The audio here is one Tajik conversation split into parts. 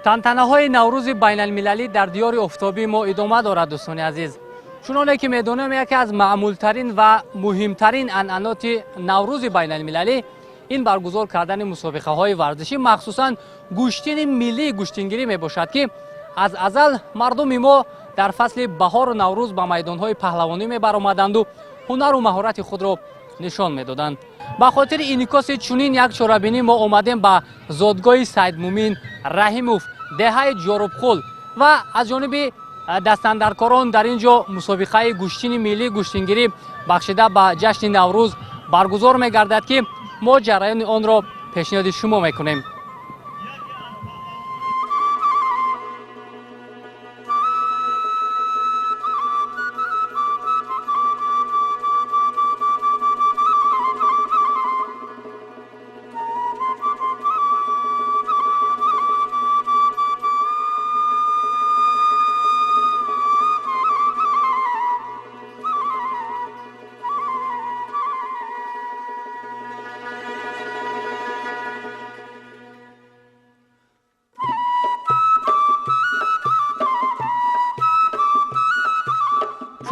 Тантанаҳои Наврӯзи байналмилалӣ дар диёри офтобии мо идома дорад. Дӯстони азиз, чуноне ки медонем, яке аз маъмултарин ва муҳимтарин анъаноти Наврӯзи байналмилалӣ ин баргузор кардани мусобиқаҳои варзишӣ, махсусан гӯштини миллии гӯштингирӣ мебошад, ки аз азал мардуми мо дар фасли баҳору Наврӯз ба майдонҳои паҳлавонӣ мебаромаданду ҳунару маҳорати худро нишон медоданд. Ба хотири инъикоси чунин як чорабинӣ мо омадем ба зодгоҳи Саидмумин Раҳимов, деҳаи Ҷорубқул, ва аз ҷониби дастандаркорон дар ин ҷо мусобиқаи гӯштини миллии гӯштингирӣ бахшида ба ҷашни Наврӯз баргузор мегардад, ки мо ҷараёни онро пешниҳоди шумо мекунем.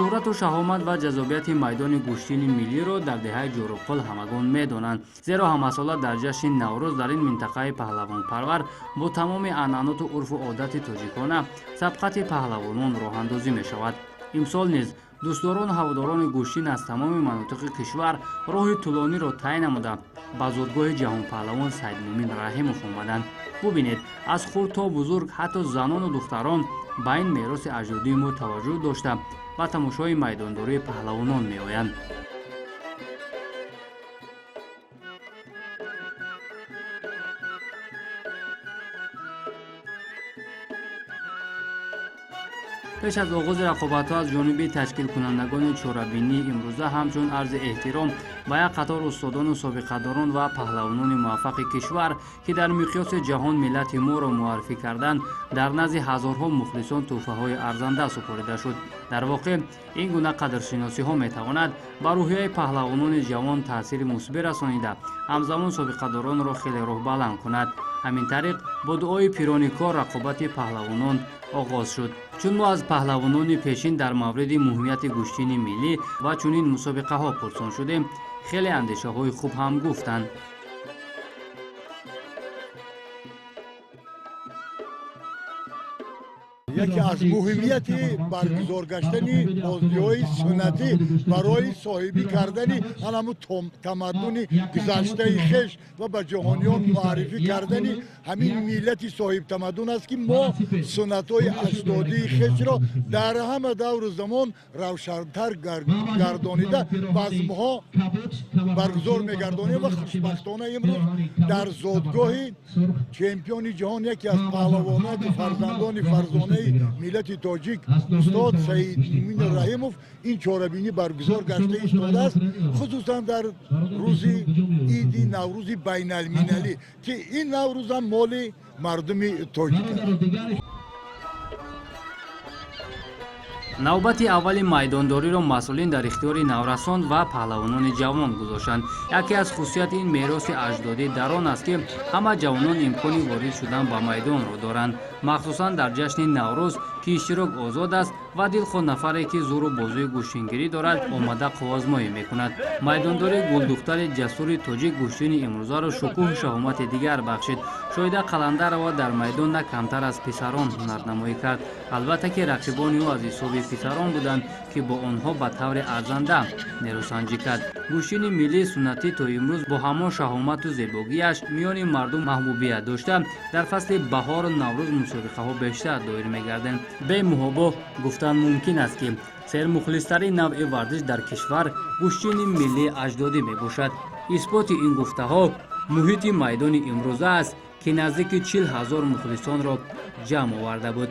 Шӯҳрату шаҳомат ва ҷаззобияти майдони гӯштини миллиро дар деҳаи Ҷорубқул ҳамагон медонанд, зеро ҳамасола дар ҷашни Наврӯз дар ин минтақаи паҳлавонпарвар бо тамоми анъаноту урфу одати тоҷикона сабқати паҳлавонон роҳандозӣ мешавад. Имсол низ дӯстдорону ҳаводорони гӯштин аз тамоми манотиқи кишвар роҳи тӯлониро тай намуда, ба зодгоҳи ҷаҳонпаҳлавон Саидмумин Раҳимов омаданд. Бубинед, аз хурд то бузург, ҳатто занону духтарон ба ин мероси аҷдодии мо таваҷҷӯҳ дошта, ба тамошои майдондории паҳлавонон меоянд. Пеш аз оғози рақобатҳо аз ҷониби ташкилкунандагони чорабинии имрӯза ҳамчун арзи эҳтиром ба як қатор устодону собиқадорон ва паҳлавонони муваффақи кишвар, ки дар миқёси ҷаҳон миллати моро муаррифӣ карданд, дар назди ҳазорҳо мухлисон тӯҳфаҳои арзанда супорида шуд. Дар воқеъ, ин гуна қадршиносиҳо метавонад ба рӯҳияи паҳлавонони ҷавон таъсири мусбӣ расонида, ҳамзамон собиқадоронро хеле роҳбаланд кунад. Ҳамин тариқ, бо дуои пирони кор рақобати паҳлавонон оғоз шуд. Чун мо аз паҳлавонони пешин дар мавриди муҳимияти гӯштини миллӣ ва чунин мусобиқаҳо пурсон шудем, хеле андешаҳои хуб ҳам гуфтанд. Яке аз муҳимияти баргузор гаштани бозиҳои суннатӣ барои соҳибӣ кардани ҳанаму тамаддуни гузаштаи хеш ва ба ҷаҳониён муаррифӣ кардани ҳамин миллати соҳибтамаддун аст, ки мо суннатҳои аҷдодии хешро дар ҳама давру замон равшантар гардонида базмҳо баргузор мегардонем. Ва хушбахтона имрӯз дар зодгоҳи чемпиони ҷаҳон, яке аз паҳлавонони фарзандони фарзонаи миллати тоҷик, устод Саидмумин Раҳимов, ин чорабинӣ баргузор гашта истодааст, хусусан дар рӯзи иди Наврӯзи байналмилалӣ, ки ин Наврӯзам моли мардуми тоҷик аст. Навбати аввали майдондориро масъулин дар ихтиёри наврасон ва паҳлавонони ҷавон гузоштанд. Яке аз хусусияти ин мероси аҷдодӣ дар он аст, ки ҳама ҷавонон имкони ворид шудан ба майдонро доранд, махсусан дар ҷашни Наврӯз, ки иштирок озод аст ва дилхоҳ нафаре, ки зӯру бозуи гӯштингирӣ дорад, омада қувваозмоӣ мекунад. Майдондории гулдухтари ҷасури тоҷик гӯштини имрӯзаро шукӯҳу шаҳомати дигар бахшид. Шоҳида Қаландарова дар майдон на камтар аз писарон ҳунарнамоӣ кард. Албатта ки рақибони ӯ аз ҳисоби писарон буданд, ки бо онҳо ба таври арзанда нерӯсанҷӣ кард. Гӯштини миллии суннатӣ то имрӯз бо ҳамон шаҳомату зебогиаш миёни мардум маҳбубият дошта, дар фасли баҳору Наврӯз мусобиқаҳо бештар доир мегарданд. Бемуҳобо гуфтан мумкин аст, ки сермухлистарин навъи варзиш дар кишвар гӯштини миллии аҷдодӣ мебошад. Исботи ин гуфтаҳо муҳити майдони имрӯза аст, ки наздики 40 000 мухлисонро ҷамъ оварда буд.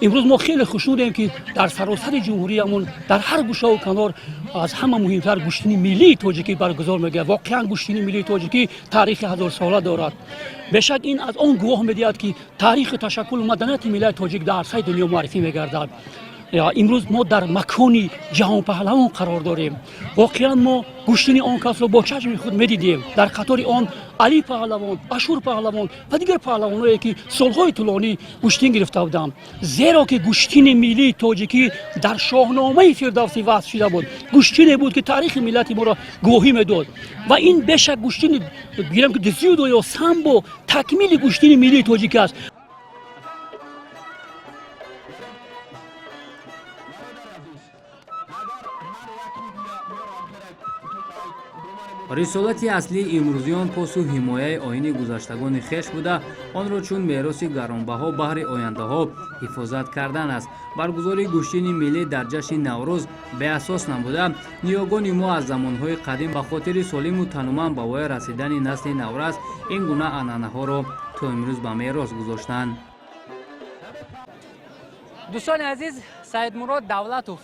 Имрӯз мо хеле хушнудем, ки дар саросари ҷумҳуриямон, дар ҳар гӯшаву канор, аз ҳама муҳимтар, гӯштини миллии тоҷикӣ баргузор мегардад. Воқеан, гӯштини миллии тоҷикӣ таърихи ҳазорсола дорад. Бешак, ин аз он гувоҳ медиҳад, ки таъриху ташаккулу маданияти миллати тоҷик дар арсаи дунё муаррифӣ мегардад. Имрӯз мо дар макони ҷаҳонпаҳлавон қарор дорем. Воқеан, мо гӯштини он касро бо чашми худ медидем. Дар қатори он Али паҳлавон, Ашур паҳлавон ва дигар паҳлавоное, ки солҳои тӯлонӣ гӯштин гирифта буданд, зеро ки гӯштини миллии тоҷикӣ дар Шоҳномаи Фирдавсӣ васф шуда буд. Гӯштине буд, ки таърихи миллати моро гувоҳӣ медод. Ва ин бешак гӯштини, гирем ки, дзюдо ё самбо такмили гӯштини миллии тоҷикӣ аст. Рисолати аслии имрӯзиён посу ҳимояи оини гузаштагони хеш буда, онро чун мероси гаронбаҳо баҳри ояндаҳо ҳифозат кардан аст. Баргузории гӯштини миллӣ дар ҷашни Наврӯз беасос набуда, ниёгони мо аз замонҳои қадим ба хотири солиму тануманд ба воя расидани насли наврас ин гуна анъанаҳоро то имрӯз ба мерос гузоштанд. Дӯстони азиз, Саидмурод Давлатов,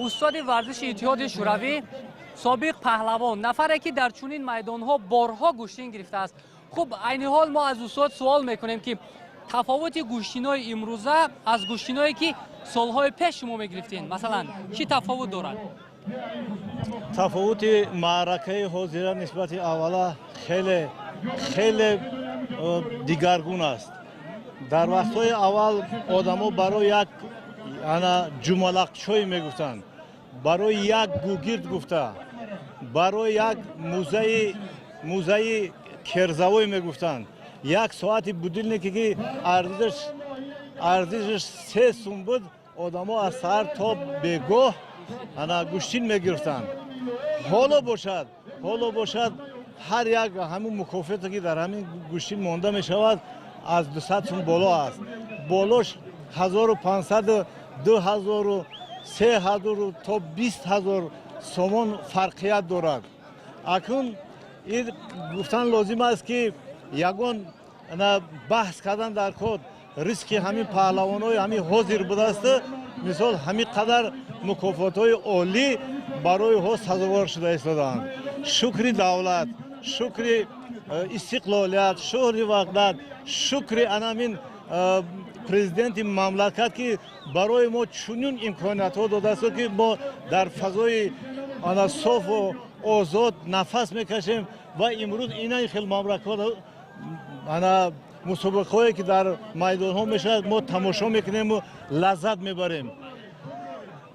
устоди варзиши Иттиҳоди Шӯравӣ, собиқ паҳлавон, нафаре, ки дар чунин майдонҳо борҳо гӯштин гирифтааст. Хуб, айни ҳол мо аз устод суол мекунем, ки тафовути гӯштинои имрӯза аз гӯштиное, ки солҳои пеш шумо мегирифтед, масалан, чӣ тафовут дорад? Тафовути маъракаи ҳозира нисбати аввала хеле хеле дигаргун аст. Дар вақтҳои аввал одамо барои як ана ҷумалақчой мегуфтанд, барои як гугирд гуфта, барои як музаи керзавой мегуфтанд, як соати будильнике, ки арзишаш 3 сум буд, одамо аз саҳар то бегоҳ ана гӯштин мегирифтанд. Ҳоло бошад, ҳар як ҳамин мукофоте, ки дар ҳамин гӯштин монда мешавад, аз 200 сум боло аст. Болош 1500, 2000, 3000 то 20 000 сомон фарқият дорад. Акнун ин гуфтан лозим аст, ки ягон баҳс кардан дар кор риски ҳамин паҳлавонҳои ҳамин ҳозир будааст. Мисол, ҳамин қадар мукофотҳои олӣ барои ҳо сазовор шуда истодаанд. Шукри давлат, шукри истиқлолият, шукри ваҳдат, шукри анамин президенти мамлакат, ки барои мо чунин имкониятҳо додааст, ки мо дар фазои ана софу озод нафас мекашем ва имрӯз инаи хел мамлакат ана мусобиқаҳое, ки дар майдонҳо мешавад, мо тамошо мекунему лаззат мебарем.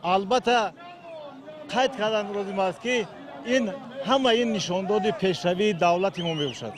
Албатта, қайд кардан лозим аст, ки ин ҳама ин нишондоди пешравии давлати мо мебошад.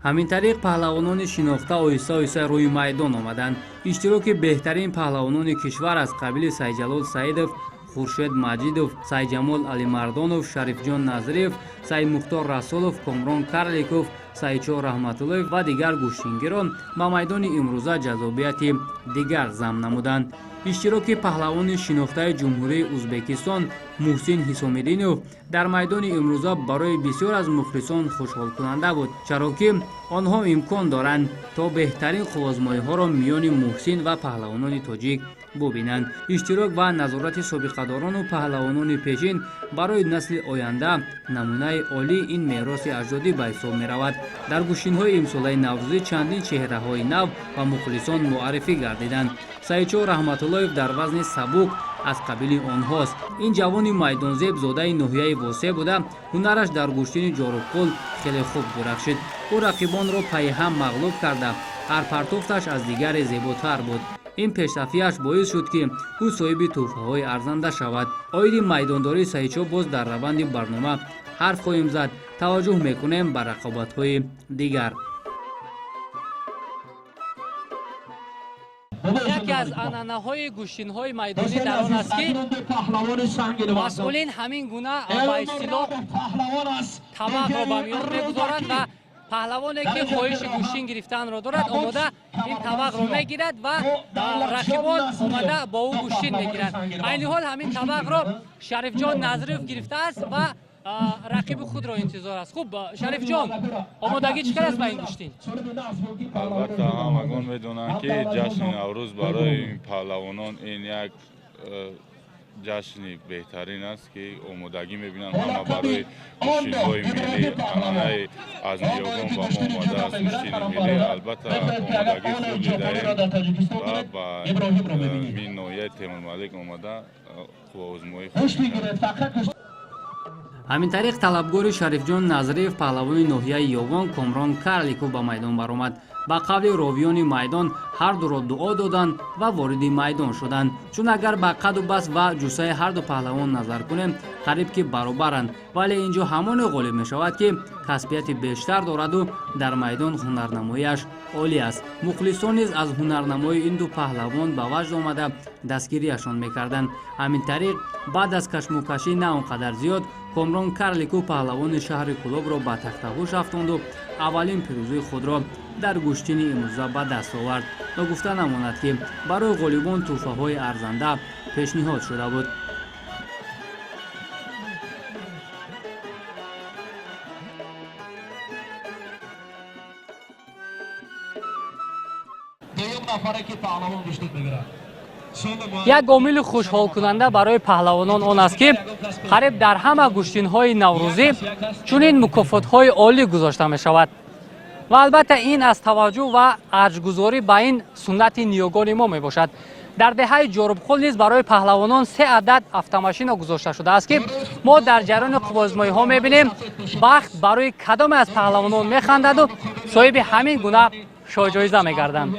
Ҳамин тариқ, паҳлавонони шинохта оҳиста оҳиста рӯи майдон омаданд. Иштироки беҳтарин паҳлавонони кишвар аз қабили Сайҷалол Саидов, Хуршед Маҷидов, Сайҷамол Алимардонов, Шарифҷон Назриев, Саидмухтор Расулов, Комрон Карликов, Саидшоҳ Раҳматуллоев ва дигар гӯштингирон ба майдони имрӯза ҷаззобияти дигар зам намуданд. Иштироки паҳлавони шинохтаи Ҷумҳурии Ӯзбекистон Муҳсин Ҳисомиддинов дар майдони имрӯза барои бисёр аз мухлисон хушҳолкунанда буд, чаро ки онҳо имкон доранд, то беҳтарин қувваозмоиҳоро миёни Муҳсин ва паҳлавонони тоҷик бубинанд. Иштирок ва назорати собиқадорону паҳлавонони пешин барои насли оянда намунаи олии ин мероси аҷдодӣ ба ҳисоб меравад. Дар гӯштинҳои имсолаи наврӯзӣ чандин чеҳраҳои нав ба мухлисон муаррифӣ гардиданд. Саидшоҳ Раҳматуллоев дар вазни сабук аз қабили онҳост. Ин ҷавони майдонзеб зодаи ноҳияи Восеъ буда, ҳунараш дар гӯштини ҷорубқул хеле хуб дурахшид. Ӯ рақибонро пайҳам мағлуб карда, ҳар партофташ аз дигаре зеботар буд. Ин пешрафиаш боис шуд, ки ӯ соҳиби тӯҳфаҳои арзанда шавад. Оиди майдондории Саидшоҳ боз дар раванди барнома ҳарф хоҳем зад. Таваҷҷӯҳ мекунем ба рақобатҳои дигар. Яке аз анъанаҳои гӯштинҳои майдонӣ дар он аст, ки масъулин ҳамин гуна, ба истилоҳ, табақро ба миён мегузоранд ва паҳлавоне, ки хоҳиши гӯштин гирифтанро дорад, омода ин табақро мегирад ва рақибон омада бо ӯ гӯштин мегиранд. Айни ҳол ҳамин табақро Шарифҷон Назриев гирифтааст ва Рақиби худро интизор аст. Хуб, Шарифҷон, омодагӣ чӣ қадр аст ба ин гӯштин? Албатта, ҳамагон медонанд, ки ҷашни Наврӯз барои паҳлавонон ин як ҷашни беҳтарин аст, ки омодагӣ мебинанд ҳама барои гӯштинҳои миллӣ. Анъанаи аз ниёгон ба мо омадааст гӯштини миллӣ. Албатта, омодагӣ хуб дидаем ва ба мин ноҳияи Темурмалик омада қувваозмоӣ хоҳем. Ҳамин тариқ, талабгори Шарифҷон Назриев, паҳлавони ноҳияи Ёвон Комрон Карликов ба майдон баромад. Ба қавли ровиёни майдон, ҳардуро дуо доданд ва вориди майдон шуданд. Чун агар ба қаду баст ва ҷуссаи ҳарду паҳлавон назар кунем, қариб ки баробаранд, вале ин ҷо ҳамоне ғолиб мешавад, ки касбияти бештар дораду дар майдон ҳунарнамояш олӣ аст. Мухлисон низ аз ҳунарнамоии ин ду паҳлавон ба ваҷд омада, дастгириашон мекарданд. Ҳамин тариқ, баъд аз кашмукашӣ на он қадар зиёд, Комрон Карликов паҳлавони шаҳри Кӯлобро ба тахтаҳуш афтонду аввалин пирӯзии худро дар гӯштини имрӯза ба даст овард. Ногуфта намонад, ки барои ғолибон тӯҳфаҳои арзанда пешниҳод шуда буд. Як омили хушҳолкунанда барои паҳлавонон он аст, ки қариб дар ҳама гӯштинҳои наврӯзӣ чунин мукофотҳои олӣ гузошта мешавад ва албатта, ин аз таваҷҷӯҳ ва арҷгузорӣ ба ин суннати ниёгони мо мебошад. Дар деҳаи Ҷорубхол низ барои паҳлавонон се адад автомашина гузошта шудааст, ки мо дар ҷараёни қувваозмоиҳо мебинем, бахт барои кадоме аз паҳлавонон механдаду соҳиби ҳамин гуна шоҳҷоиза мегарданд.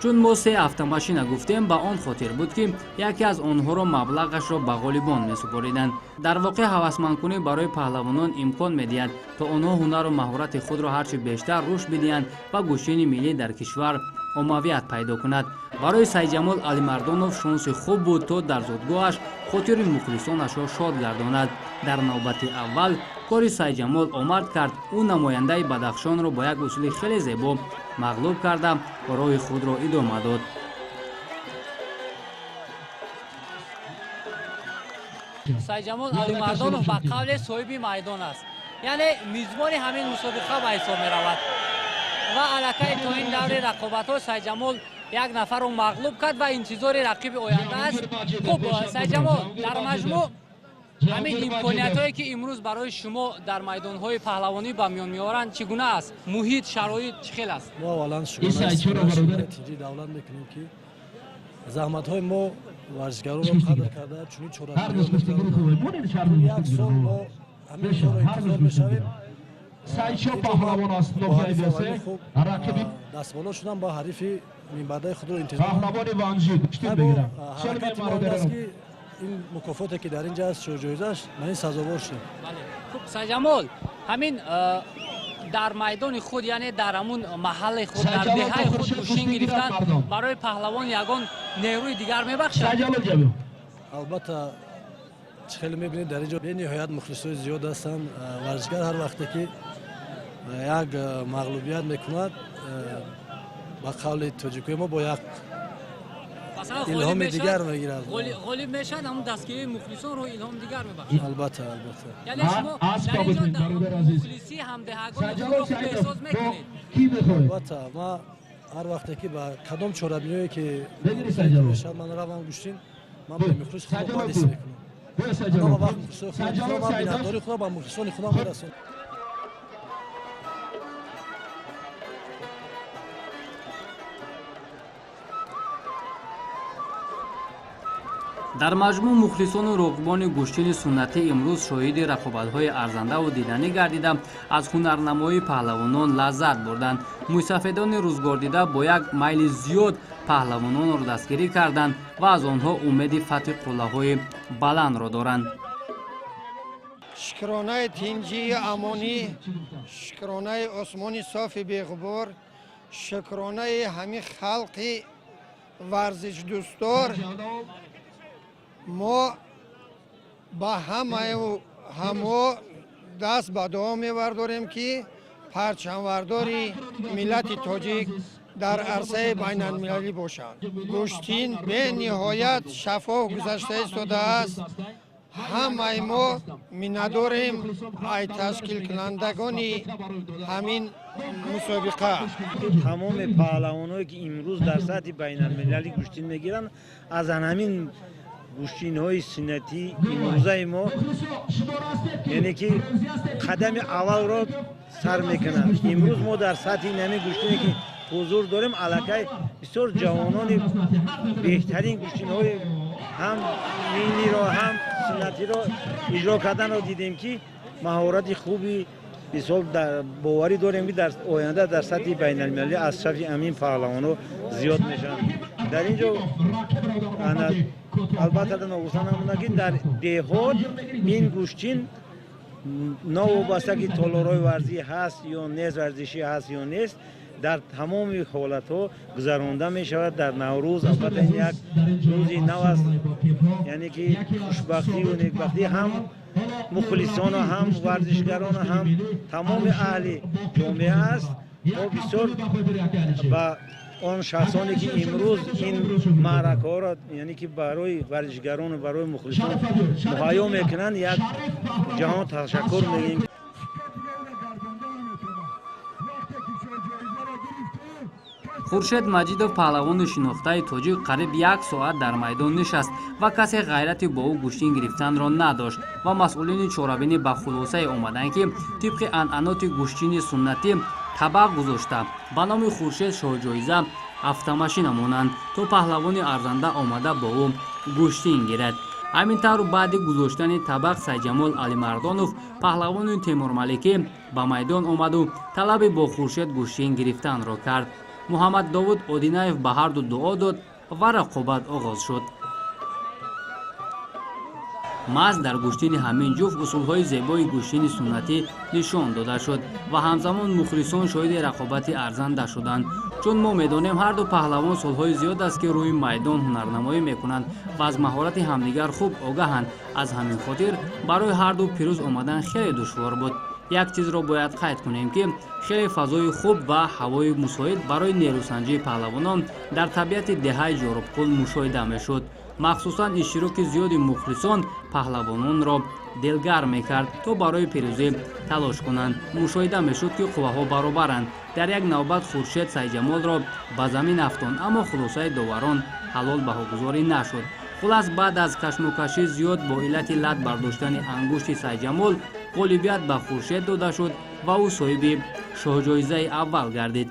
Чун мо се автомашина гуфтем, ба он хотир буд, ки яке аз онҳоро маблағашро ба ғолибон месупориданд. Дар воқеъ, ҳавасмандкунӣ барои паҳлавонон имкон медиҳад, то онҳо ҳунару маҳорати худро ҳарчи бештар рушд бидиҳанд ва гӯштини миллӣ дар кишвар оммавият пайдо кунад. Барои Сайҷамол Алимардонов шонси хуб буд, то дар зодгоҳаш хотири мухлисонашро шод гардонад. Дар навбати аввал кори Сайҷамол омад кард. Ӯ намояндаи Бадахшонро бо як усули хеле зебо мағлуб карда, роҳи худро идома дод. Сайҷамол Алимардонов ба қавле соҳиби майдон аст, яъне мизбони ҳамин мусобиқа ба ҳисоб меравад ва аллакай то ин даври рақобатҳо Сайҷамол як нафарро мағлуб кард ва интизори рақиби оянда аст. Хуб, Сайҷамол, дар маҷмӯъ ҳамин имкониятҳое, ки имрӯз барои шумо дар майдонҳои паҳлавонӣ ба миён меоранд, чӣ гуна аст? Муҳит, шароит чӣ хел аст? Мо аввалан шукронаи тинҷии давлат мекунем, ки заҳматҳои мо варзишгаронро қадр карда, чунин чорабиниҳо. Як сол мо ҳамин корро интизор мешавем. Сайчо паҳлавон аст ноҳияи Восе, рақиби дастболо шудам, ба ҳарифи минбаъдаи худро интизор. Паҳлавони Ванҷи гӯштин бигирам. Ҳаракати мо ин аст, ки ин мукофоте, ки дар ин ҷа аст, шоҳҷоизааш, ман ин сазовор шудем. Хуб, Сайҷамол, ҳамин дар майдони худ, яъне дар ҳамун маҳалли худ, дар деҳаи худ гӯштин гирифтан барои паҳлавон ягон нерӯи дигар мебахшад? Албатта, чӣ хеле мебинед, дар ин ҷо бениҳоят мухлисои зиёд ҳастанд. Варзишгар ҳар вақте ки як мағлубият мекунад, ба қавли тоҷикои мо, бо як илҳоми дигар мегирад. Ғолиб мешавад, ҳамун дастгирии мухлисонро илҳом дигар мебахшад. Албатта, албатта. Яъне шумо дар ин ҷо мухлисӣ ҳамдеҳагони худро хуб эҳсос мекунед? Албатта, ма ҳар вақте ки ба кадом чорабиниҳое ки мешавад, ман равам гӯштин, ман ба мухлис худро бад ҳис мекунам. Ман миннатдории худро ба мухлисони худам мерасонам. Дар маҷмӯъ, мухлисону роғибони гӯштини суннатӣ имрӯз шоҳиди рақобатҳои арзандаву диданӣ гардида, аз ҳунарнамоии паҳлавонон лаззат бурданд. Мӯйсафедони рӯзгордида бо як майли зиёд паҳлавононро дастгирӣ карданд ва аз онҳо умеди фатҳи қуллаҳои баландро доранд. Шукронаи тинҷии амонӣ, шукронаи осмони софи беғубор, шукронаи ҳамин халқи варзишдӯстдор. Мо ба ҳамаю ҳамо даст ба дуо мевардорем, ки парчамвардори миллати тоҷик Дар арсаи байналмилалӣ бошанд. Гӯштин бениҳоят шаффоф гузашта истодааст. Ҳамаи мо миннатдорем ай ташкилкунандагони ҳамин мусобиқа. Тамоми паҳлавоное, ки имрӯз дар сатҳи байналмилалӣ гӯштин мегиранд, аз ҳамин гӯштинҳои суннатӣ имрӯзаи мо, яъне ки қадами аввалро сар мекунанд. Имрӯз мо дар сатҳи ҳамин гӯштине, ки ҳузур дорем, аллакай бисёр ҷавонони беҳтарин гӯштинҳои ҳам миллиро, ҳам суннатиро иҷро карданро дидем, ки маҳорати хуби бисёр. Боварӣ дорем, ки дар оянда дар сатҳи байналмилалӣ аз сафи ҳамин паҳлавонҳо зиёд мешаванд. Дар ин ҷо албатта ногуфта намонад, ки дар деҳот ин гӯштин, новобаста ки толорҳои варзӣ ҳаст ё нест, варзишӣ ҳаст ё нест, дар тамоми ҳолатҳо гузаронда мешавад. Дар Наврӯз, албатта, ин як рӯзи нав аст, яъне ки хушбахтию некбахтӣ ҳам мухлисону, ҳам варзишгарону, ҳам тамоми аҳли ҷомеа аст. Мо бисёр ба он шахсоне, ки имрӯз ин маъракаҳоро, яъне ки барои варзишгарону барои мухлисон муҳайё мекунанд, як ҷаҳон ташаккур мегӯем. Хуршед Маҷидов, паҳлавони шинохтаи тоҷик, қариб як соат дар майдон нишаст ва касе ғайрати бо ӯ гӯштин гирифтанро надошт ва масъулини чорабинӣ ба хулосае омаданд, ки тибқи анъаноти гӯштини суннатӣ табақ гузошта, ба номи Хуршед шоҳҷоиза автомашина монанд, то паҳлавони арзанда омада бо ӯ гӯштин гирад. Ҳамин тавр, баъди гузоштани табақ Сайҷамол Алимардонов, паҳлавони Темурмаликӣ, ба майдон омаду талаби бо Хуршед гӯштин гирифтанро кард. Муҳаммад Довуд Одинаев ба ҳарду дуо дод ва рақобат оғоз шуд. Маҳз дар гӯштини ҳамин ҷуфт усулҳои зебои гӯштини суннатӣ нишон дода шуд ва ҳамзамон мухлисон шоҳиди рақобати арзанда шуданд. Чун мо медонем, ҳарду паҳлавон солҳои зиёд аст, ки рӯи майдон ҳунарнамоӣ мекунанд ва аз маҳорати ҳамдигар хуб огаҳанд. Аз ҳамин хотир барои ҳарду пирӯз омадан хеле душвор буд. Як чизро бояд қайд кунем, ки хеле фазои хуб ва ҳавои мусоид барои нерӯсанҷии паҳлавонон дар табиати деҳаи Ҷорубқул мушоҳида мешуд. Махсусан иштироки зиёди мухлисон паҳлавононро дилгарм мекард, то барои пирӯзӣ талош кунанд. Мушоҳида мешуд, ки қувваҳо баробаранд. Дар як навбат Хуршед Сайҷамолро ба замин афтонд, аммо хулосаи доварон ҳалол баҳогузорӣ нашуд. Хулас, баъд аз кашмокашӣ зиёд бо иллати лат бардоштани ангушти Сайҷамол ғолибият ба Хуршед дода шуд ва ӯ соҳиби шоҳҷоизаи аввал гардид.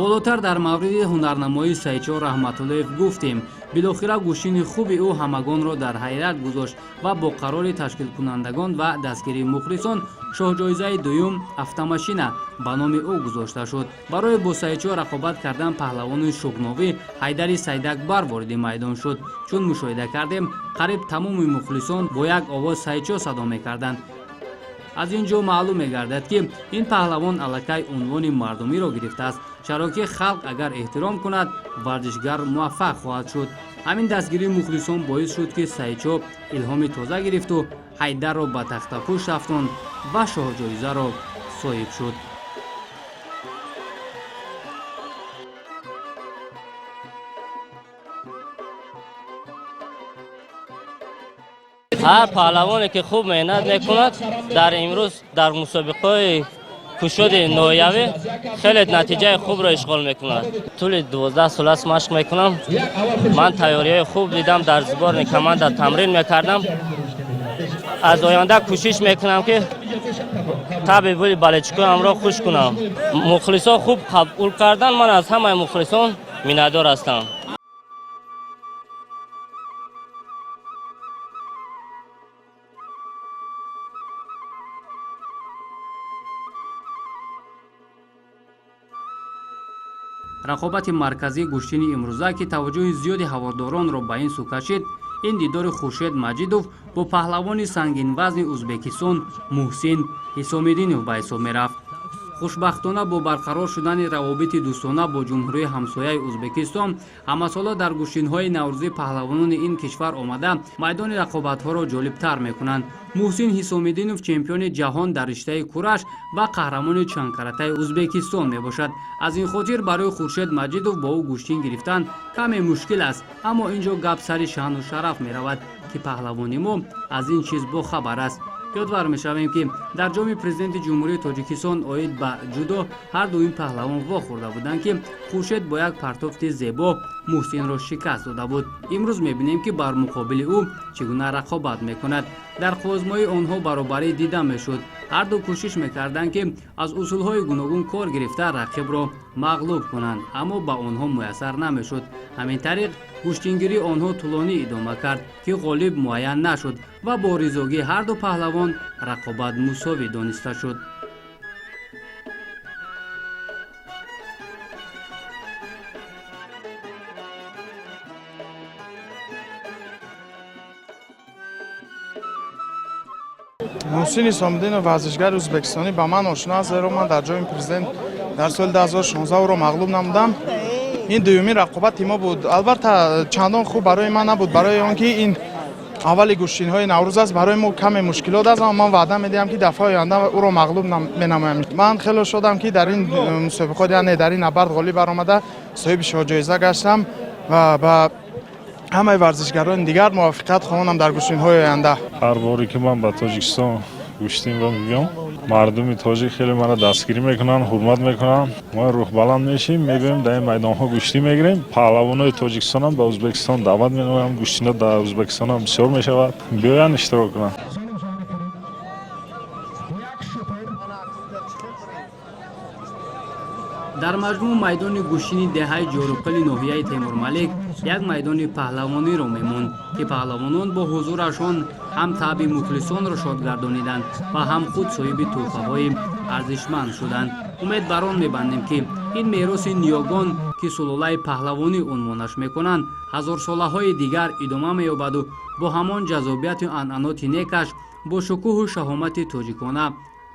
Болотар дар мавриди ҳунарнамоии Саидшоҳ Раҳматуллоев гуфтем. Билохира гӯштини хуби ӯ ҳамагонро дар ҳайрат гузошт ва бо қарори ташкилкунандагон ва дастгирии мухлисон шоҳҷоизаи дуюм, автомашина, ба номи ӯ гузошта шуд. Барои бо Саидшоҳ рақобат кардан паҳлавони шуғновӣ Ҳайдари Сайдакбар вориди майдон шуд. Чун мушоҳида кардем, қариб тамоми мухлисон бо як овоз «Саидшоҳ» садо мекарданд. Аз ин ҷо маълум мегардад, ки ин паҳлавон аллакай унвони мардумиро гирифтааст, чаро ки халқ агар эҳтиром кунад, варзишгар муваффақ хоҳад шуд. Ҳамин дастгирии мухлисон боис шуд, ки Саидшоҳ илҳоми тоза гирифту Ҳайдарро ба тахтапушт афтонд ва шоҳҷоизаро соҳиб шуд. Ҳар паҳлавоне, ки хуб меҳнат мекунад, дар имрӯз дар мусобиқаҳои кушоди ноҳиявӣ хеле натиҷаи хубро ишғол мекунад. Тӯли 12 сол аст машқ мекунам. Ман тайёриҳои хуб дидам, дар сборный команда тамрин мекардам. Аз оянда кӯшиш мекунам, ки таби були болельщикоамро хуш кунам. Мухлисон хуб қабул кардан, ман аз ҳамаи мухлисон миннатдор ҳастам. Рақобати марказии гӯштини имрӯза, ки таваҷҷӯҳи зиёди ҳаводоронро ба ин сӯ кашид, ин дидори Хуршед Маҷидов бо паҳлавони сангинвазни Ӯзбекистон Муҳсин Ҳисомиддинов ба ҳисоб мерафт. Хушбахтона, бо барқарор шудани равобити дӯстона бо ҷумҳурии ҳамсояи Ӯзбекистон, ҳамасола дар гӯштинҳои наврӯзӣ паҳлавонони ин кишвар омада, майдони рақобатҳоро ҷолибтар мекунанд. Муҳсин Ҳисомиддинов чемпиони ҷаҳон дар риштаи кураш ва қаҳрамони чандкаратаи Ӯзбекистон мебошад. Аз ин хотир барои Хуршед Маҷидов бо ӯ гӯштин гирифтан каме мушкил аст, аммо ин ҷо гап сари шаъну шараф меравад, ки паҳлавони мо аз ин чиз бохабар аст. Ёдвар мешавем, ки дар ҷоми Президенти Ҷумҳурии Тоҷикистон оид ба ҷудо ҳарду ин паҳлавон вохӯрда буданд, ки Хуршед бо як партофти зебо Муҳсинро шикаст дода буд. Имрӯз мебинем, ки бар муқобили ӯ чӣ гуна рақобат мекунад. Дар қувозмоии онҳо баробарӣ дида мешуд. Ҳарду кӯшиш мекарданд, ки аз усулҳои гуногун кор гирифта, рақибро мағлуб кунанд, аммо ба онҳо муяссар намешуд. Ҳамин тариқ гӯштингирии онҳо тӯлонӣ идома кард, ки ғолиб муайян нашуд ва бо ризогии ҳарду паҳлавон рақобат мусовӣ дониста шуд. Муҳсин Исомиддинов, варзишгари ӯзбекистонӣ, ба ман ошно аст, зеро ман дар ҷоми Президент дар соли 2016 ӯро мағлуб намудам. Ин дуюмин рақобати мо буд. Албатта, чандон хуб барои ман набуд, барои он ки ин аввали гӯштинҳои Наврӯз аст, барои мо каме мушкилот аст, аммо ман ваъда медиҳам, ки дафъаи оянда ӯро мағлуб менамоям. Ман хеле шодам, ки дар ин мусобиқот, яъне дар ин набард ғолиб баромада, соҳиби шоҳҷоиза гаштам ва ба ҳамаи варзишгарони дигар муваффақият хоҳонам дар гӯштинҳои оянда. Ҳар боре ки ман ба Тоҷикистон гӯштин мебиём, мардуми тоҷик хеле маро дастгирӣ мекунанд, ҳурмат мекунанд. Мо рӯҳбаланд мешем, мебиёем, дар ин майдонҳо гӯштӣ мегирем. Паҳлавонои Тоҷикистонам ба Ӯзбекистон даъват менамоям. Гӯштино дар Ӯзбекистонам бисёр мешавад, биёянд, иштирок кунанд. Дар маҷмӯъ майдони гӯштини деҳаи Ҷорубқили ноҳияи Темурмалик як майдони паҳлавониро мемонд, ки паҳлавонон бо ҳузурашон ҳам таъби мухлисонро шод гардониданд ва ҳам худ соҳиби тӯҳфаҳои арзишманд шуданд. Умед бар он мебандем, ки ин мероси ниёгон, ки сулолаи паҳлавонӣ унвонаш мекунанд, ҳазорсолаҳои дигар идома меёбаду бо ҳамон ҷазобияту анъаноти некаш, бо шукӯҳу шаҳомати тоҷикона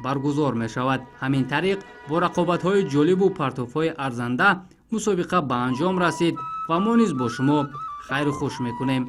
баргузор мешавад. Ҳамин тариқ бо рақобатҳои ҷолибу партофҳои арзанда мусобиқа ба анҷом расид ва мо низ бо шумо хайру хуш мекунем.